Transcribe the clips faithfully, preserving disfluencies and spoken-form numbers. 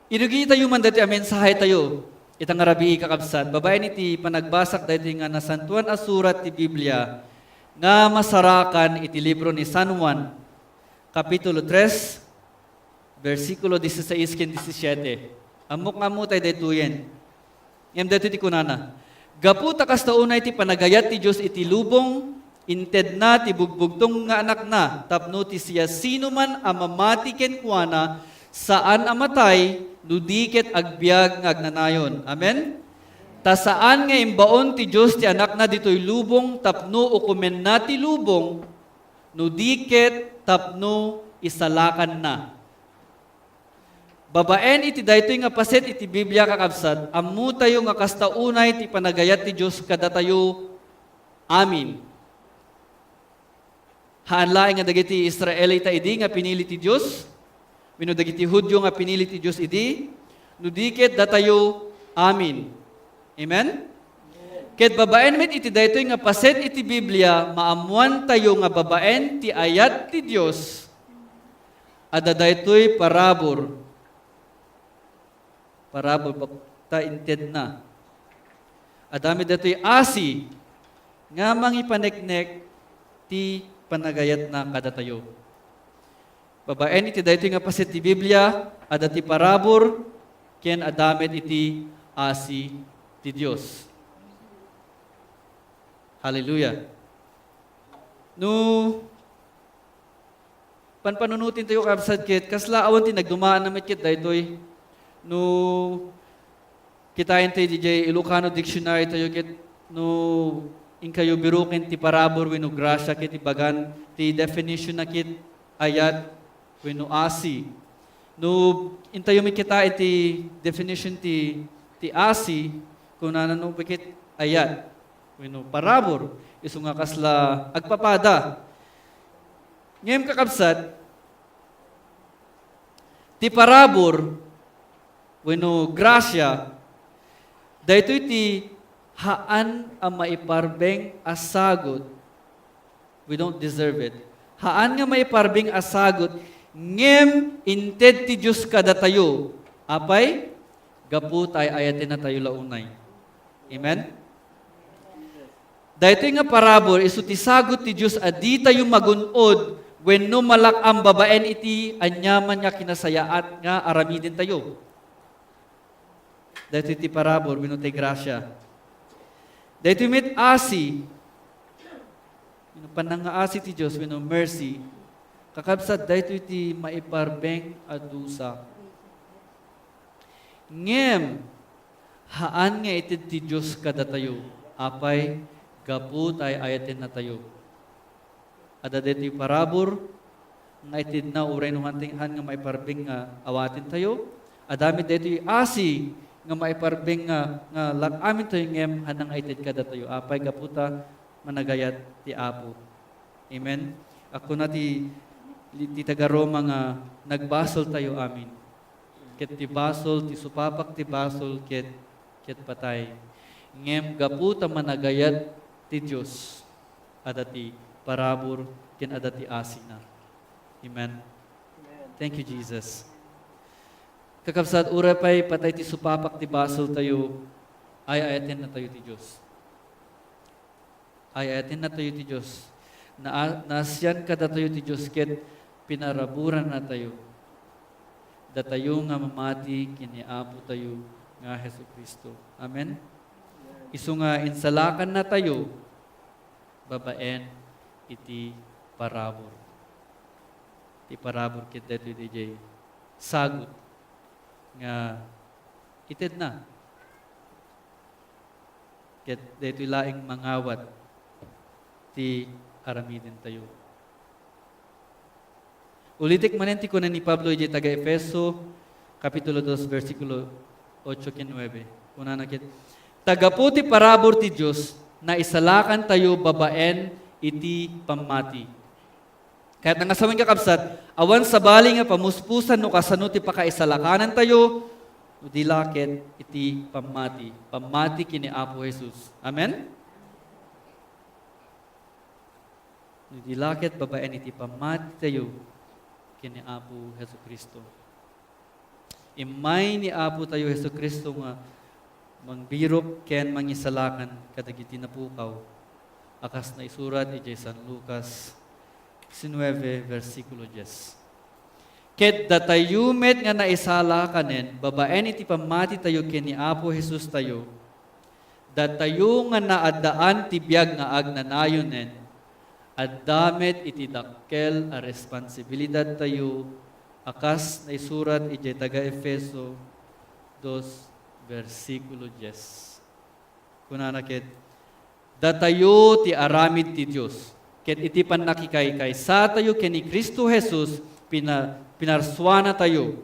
Inugitayo man daytoy a mensahetayo ita nga rabii, kakabsat, babaen iti panagbasak daytoy nga Nasantoan a Surat ti Biblia nga masarakan iti libro ni San Juan, Kapitulo tres, bersikulo dieciséis ken diecisiete. Ammok nga ammotay daytoyen. Ngem daytoy ti kunana, "Gapu ta kasta unay ti panagayat ti Dios iti lubong, intedna ti bugbugtong nga Anakna, tapno ti siasinoman a mamati kenkuana, saan a matay, no di ket agbiag nga agnanayon." Amen? Ta saan nga imbaon ti Dios ti Anakna ditoy lubong tapno ukomenna ti lubong, no di ket tapno isalakanna. Babaen iti daytoy nga paset iti Biblia, kakabsat, ammotayo nga kasta unay ti panagayat ti Dios kadatayo amin. Haan laeng nga dagiti Israelita idi nga pinili ti Dios, wenno dagiti Judio nga pinili ti Dios idi, no di ket datayo amin. Amen? Ket babaen met iti daytoy nga paset iti Biblia, maammoantayo nga babaen ti ayat ti Dios, adda daytoy parabur. Parabur, bab-, ta intedna. Adda met daytoy asi nga mangipaneknek ti panagayatna kadatayo. Babaen iti daytoy nga paset ti Biblia, adda ti parabur, ken adda met iti asi ti Dios. Hallelujah. No panpanunotintayo, kabsat, ket kasla awan ti nagdumaanna met ket daytoy. No kitaentayo diay Ilocano dictionary tayo ket no inkayo biroken ti parabur wenno grasia ket ibagan ti definition na ket ayat wenno asi. No intayo met kitaen ti definition ti, ti asi, kunana no ket ayat wenno parabur, isu nga kasla agpapada. Ngem, kakabsat, ti parabur wenno grasia, daytoy ti haan a maiparbeng a sagut. We don't deserve it. Haan nga maiparbeng a sagut, ngem inted ti Dios kadatayo. Apay? Gapu ta ay-ayatennatayo la unay. Amen? Daytoy nga parabur, isu ti sagut ti Dios a ditayo magun-od wenno malak-am babaen iti aniaman nga kinasayaat nga aramidentayo. Daytoy ti parabur wenno ti grasia. Daytoy met asi, wenno panangaasi ti Dios wenno mercy. Kakabsat, daytoy ti maiparbeng a dusa. Ngem, haan nga ited ti Dios kadatayo, apay gapu ta ay-ayatennatayo. Adda daytoy parabur nga itedna uray no han, han nga maiparbeng nga awatentayo. Adda met daytoy asi nga maiparbeng nga, nga lak-amintayo ngem haan nga ited kadatayo. Apay gapu ta managayat ti Apo. Amen? Kuna ti, ti taga Roma nga nagbasoltayo amin. Ket ti basol, ti supapak ti basol, ket, ket patay. Ngem gapu ta managayat ti Dios, adda ti parabur ken adda ti asina. Amen. Amen. Thank you, Jesus. Kakabsat, uray pay patay ti supapak ti basoltayo, ay-ayatennatayo ti Dios. Ay-ayatennatayo ti Dios. Naa-, naasian kadatayo ti Dios ket pinaraburannatayo. Datayo nga mamati ken ni Apotayo nga Jesu-Cristo. Amen? Isu nga insalakannatayo babaen iti parabur. Ti parabur ket daytoy diay sagut nga itedna. Ket daytoy laeng mangawat ti aramidentayo. Ulitek manen ti kuna ni Pablo idiay taga-Efeso, Kapitulo dos, bersikulo otso ken nuebe. Kunana ket, "Ta gapu ti parabur ti Dios, naisalakantayo babaen iti pammati." Kayatna nga sawen, kakabsat, awan sabali nga pamuspusan no kasano ti pakaisalakanantayo, no di la ket iti pammati, pammati ken ni Apo Jesus. Amen? No di la ket babaen iti pammatitayo ken ni Apo Jesu-Cristo. Immay ni Apo tayo Jesu-Cristo nga mangbirok ken mangisalakan kadagiti napukaw, a kas naisurat idiay San Lucas sinuebe, bersikulo dies. Ket datayo met nga naisala kanen babaen iti pammatitayo ken ni Apo Jesus tayo, datayo nga naaddaan ti biag nga agnanayonen, adda met iti dakkel a responsibilidadtayo a kas naisurat idiay taga-Efeso dos, bersikulo dies. Kunana ket, datayo ti aramid ti Dios, ket iti pannakikaykaysa tayo ken ni Cristo Jesus, pina-, pinarsuanatayo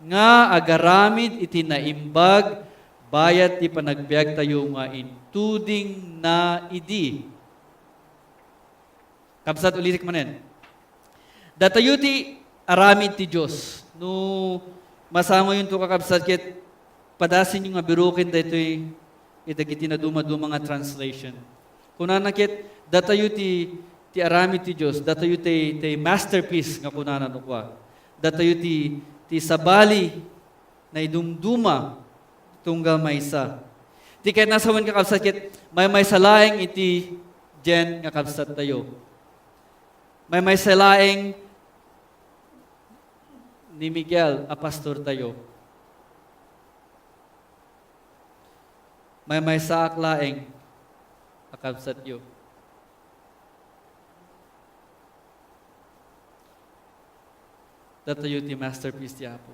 nga agaramid iti naimbag bayat ti panagbiagtayo nga intudingna idi. Kabsat, ulitek manen. Datayo ti aramid ti Dios. No masangayonto, kakabsat, ket padasinyo nga biroken daytoy iti dagiti nadumaduma nga translation. Kunana ket, datayo ti, ti aramid ti Dios, datayo ti, ti masterpiece nga kunana no kua. Datayo ti, ti sabali naidumduma tunggal maysa. Ti kayatna sawen, kakabsat, ket maymaysa laeng iti Jen nga kabsattayo. Maymaysa laeng ni Miguel a pastortayo. Maymaysaak laeng a kabsatyo. Datayo ti masterpiece ti Apo.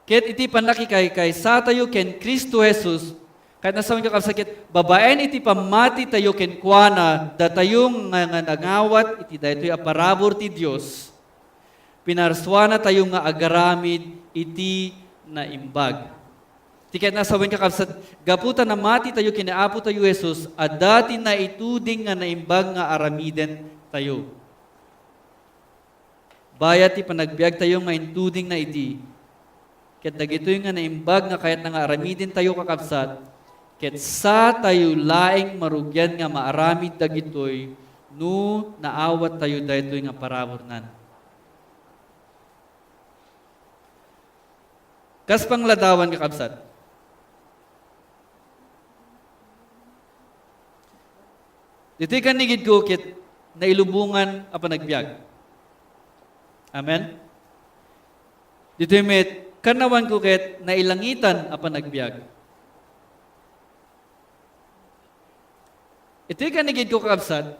Ket iti pannakikaykaysa tayo ken Cristo Jesus, ket nasawen, kakabsat, ket babaen iti pammati tayo kenkuana, datayo nga, nga nangawat iti daytoy a parabur ti Dios, pinarsuana tayo nga agaramid iti naimbag. Ti ket nasawen, kakabsat, gapu ta namati tayo ken ni Apo tayo Jesus, adda ti naituding nga naimbag nga aramiden tayo. Bayat ti panagbiag tayo nga intudingna idi, ket dagitoy nga naimbag nga kayatna nga aramiden tayo, kakabsat, ket sa tayo laeng marugian nga maaramid dagitoy no naawat tayo daytoy nga paraburnan. Kas pangladawan, kakabsat. Ditoy kannigidko ket nailubongan a panagbiag. Amen? Ditoy met, kannawanko ket nailangitan a panagbiag. Itoy kannigidko, kakabsat,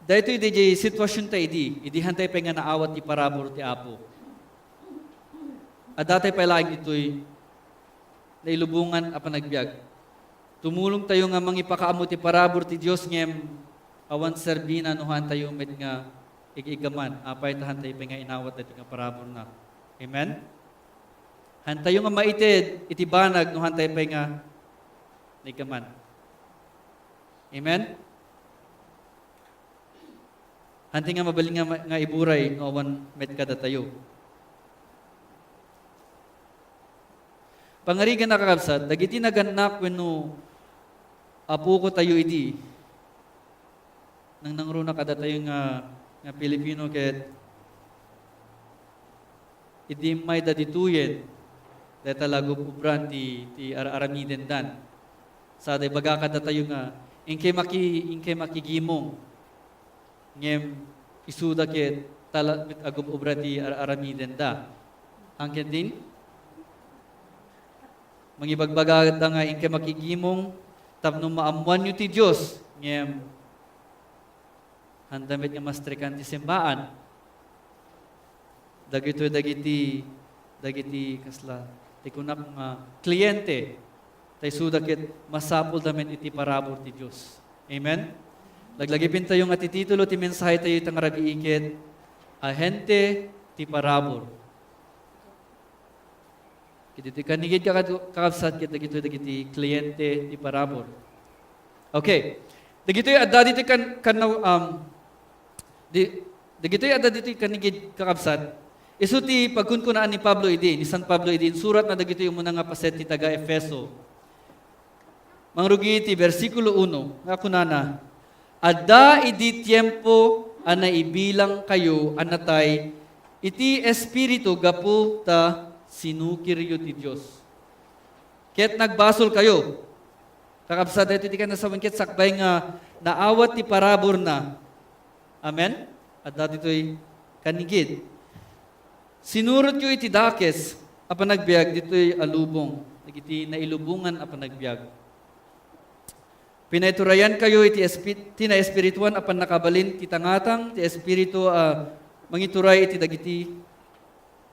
daytoy diay sitwasionta idi, idi hantay pay nga naawat ti parabur ti Apo. Adda tay pay laeng ditoy nailubongan a panagbiag. Tumulong tayo nga mangipakaammo ti parabur ti Dios ngem awan serbina no haantayo met nga ig-iggaman. Apay ta hantay pay nga inawat daytoy nga paraburna. Amen? Hantayo nga maited iti banag no hantay pay nga naiggaman. Amen? Hantay nga mabalin nga ma-, nga iburay no awan met kadatayo. Pangarigan a kakabsat, dagiti nagannak wenno apoko tayo idi, nangnangruna kadatayo nga, nga Pilipino ket idi immayda ditoyen, dayta la agub-ubran ti, ti ar-aramidendan. Sa da ibaga kadatayo nga, "Inkay maki-, inkay makigimong." Ngem isuda ket tala met agub-ubra ti ar-aramidenda. Angken din, mangibagbagada nga inkay makigimong tapno maammoanyo ti Dios, ngem handa met nga mastrekan ti simbaan. Dagitoy dagiti, dagiti kasla, ti kunak nga kliente, ta isuda ket masapulda met iti parabur ti Dios. Amen? Laglagipentayo nga ti titulo ti mensahe tayo ita nga rabii ket Ahente ti Parabur. Ket iti kannigid, kakad-, kakabsat, ket dagitoy dagiti kliente ti parabur. Okay. Dagitoy adda ditoy kan-, kannaw-, um, di-, dagitoy adda ditoy kannigid, kakabsat. Isu ti pagkunkunaan ni Pablo idi, ni San Pablo idi, insuratna dagitoy umuna nga paset ti taga-Efeso. Mangrugi ti bersikulo uno nga kunana, "Adda idi tiempo a naibilangkayo a natay iti espiritu gapu ta sinukiryo ti Dios. Ket nagbasolkayo. Kakabsat, daytoy ti kanasawen ket sakbay nga naawat ti paraburna. Amen? Adda ditoy kanigid. Sinurotyo iti dakes a panagbiag ditoy a lubong, dagiti nailubongan a panagbiag. Pinaiturayankayo iti espi-, ti naespirituan a pannakabalin ti tangatang, ti espiritu a mangituray iti dagiti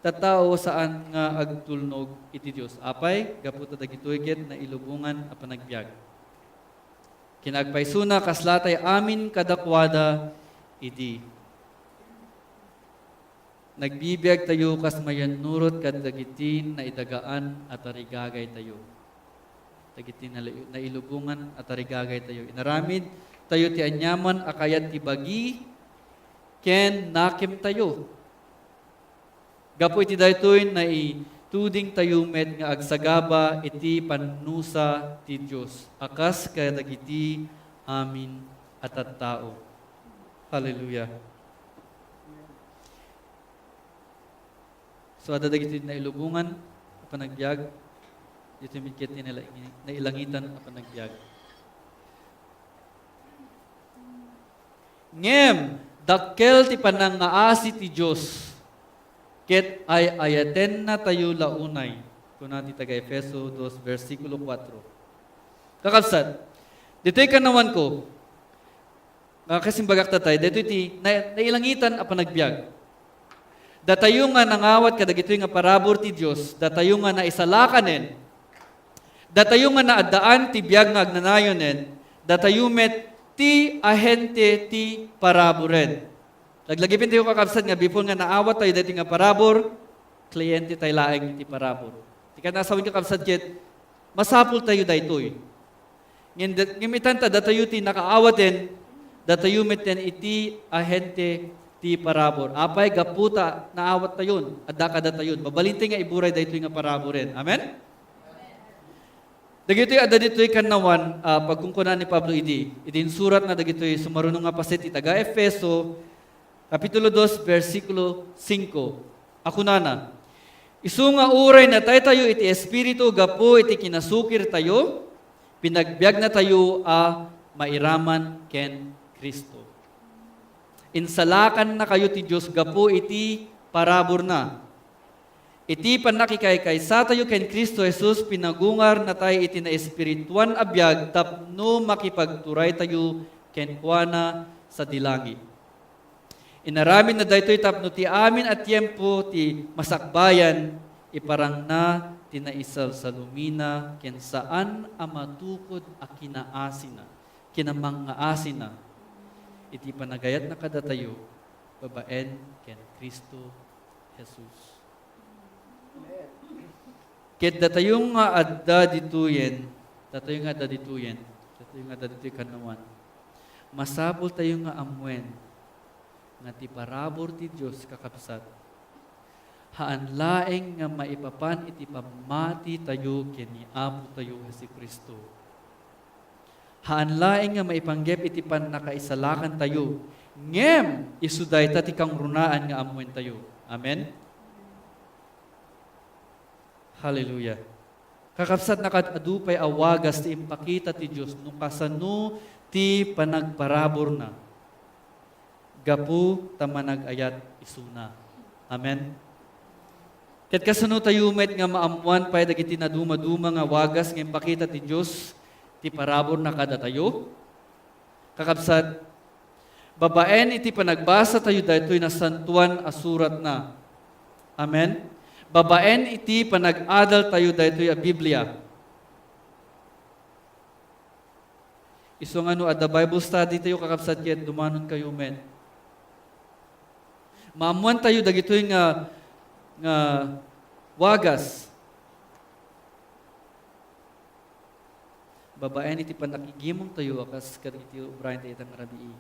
tattao saan nga agtulnog iti Dios. Apay, gapu ta dagitoy ket nailubongan a panagbiag. Kinaagpaysona, kaslatay amin kadakuada idi. Nagbibiagtayo kas mayannurot kadagiti naidagaan a tarigagaytayo. Dagiti nali-, nailubongan a tarigagaytayo. Inaramidtayo ti aniaman a kayat ti bagi ken nakemtayo. Gapu iti daytoy, naitudingtayo met nga agsagaba iti pannusa ti Dios a kas kadagiti amin a tattao. Hallelujah. So, adda dagiti nailubongan a panagbiag, ditoy met ket ti naila-, nailangitan a panagbiag. Ngem, dakkel ti panangngaasi ti Dios, ket ay-ayatenna tayo la unay, kuna ti taga-Efeso dos, bersikulo kuatro. Kakabsat, ditoy kanawanko, nga kasimbagak tatay, daytoy ti na-, nailangitan a panagbiag. Datayo nga nangawat kadagitoy nga parabur ti Dios, datayo nga naisalakanen, datayo nga naaddaan ti biag nga agnanayonen, datayo met ti ahente ti paraburen. Laglagipentayo, kakabsat, nga before nga naawat tayo daytoy nga parabur, kliyente tayo laeng ti parabur. Ti kanasawen, kakabsat, ket masapul tayo daytoy. Ngem dat-, ngem itan ta datayo ti nakaawaten, datayo met iti ahente ti parabur. Apay, gapu ta naawat tayon, adda kadatayon. Mabalin tayo nga iburay daytoy nga paraburen. Amen? Dagitoy adda ditoy kannawan, ah, pagkunkunan ni Pablo idi. Idi insuratna dagitoy sumaruno nga paset ti taga-Efeso, Kapitulo dos, bersikulo singko, a kunana, "Isu nga uray nataytayo iti Espiritu gapu iti kinasukirtayo, pinagbiagnatayo a mairaman ken Cristo. Insalakannakayo ti Dios gapu iti paraburna." Iti pannakikaykaysa tayo ken Cristo Jesus, pinagungar natay iti naespirituan a biag tapno makipagturay tayo kenkuana sadi langit. Inaramidna daytoy tapno ti amin a tiempo ti masakbayan, iparangna ti naisalsalumina ken saan a matukod a kinaasina, kinamangngaaasina, iti panagayatna kadatayo babaen ken Cristo Jesus. Ket datayo nga adda ditoyen, datayo nga adda ditoyen, datayo nga adda ditoy kannawan, masapul tayo nga ammuen nga ti parabur ti Dios, kakabsat, haan laeng nga maipapan iti pammati tayo ken ni Apo tayo Jesu-Cristo. Haan laeng nga maipanggep iti pannakaisalakan tayo, ngem isu dayta ti kangrunaan nga ammuen tayo. Amen? Hallelujah. Kakabsat, nakaad-adu pay a wagas ti impakita ti Dios no kasano ti panagparaburna gapu ta managayat isuna. Amen? Ket kasano tayo met nga maammoan pay dagiti nadumaduma nga wagas nga impakita ti Dios ti paraburna kadatayo? Kakabsat, babaen iti panagbasa tayo daytoy nasantoan a suratna. Amen? Babaen iti panag-adal tayo daytoy a Biblia. Isu nga no adda Bible study tayo, kakabsat, ket dumanonkayo met. Maammoan tayo dagitoy nga, nga wagas. Babaen iti pannakigimong tayo a kas kadagiti ubrayen tayo ita nga rabii.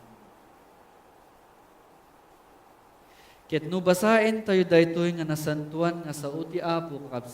Ket no basaen tayo daytoy nga nasantoan nga sao ti Apo, kakabsat,